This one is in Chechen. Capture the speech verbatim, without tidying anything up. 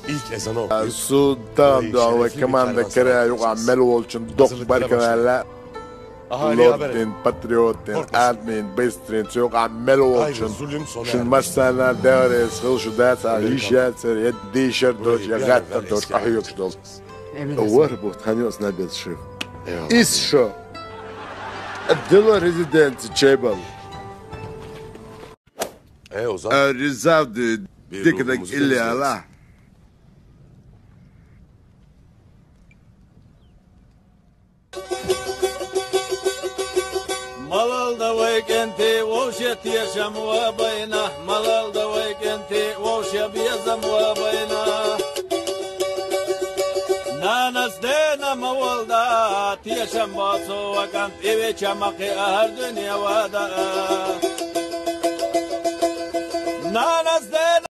İlk ezanı okuyup Султан дала вай команда кара юкъа мел волчун докъ баркалла. Лордин, патриотин, армин, быстрин, цу юкъа мел волчун. Шун массана дагърес хил шу даца, ишяцер, я дишер доч, я гаттар доч, ахъюкъ дол. Вар бу, тани осна бел шив. Ис шо. Дила резиденци чебал. E, Ozan. Ризавди дикдак илли ала. Малалда вай кӀанти вовши тешам ва байна, малалда вай кӀанти вовши безам ва байна. Нанас дена мавалда тешам бацу ва кӀант ивеча махи агьар дуьнья вада. Нанас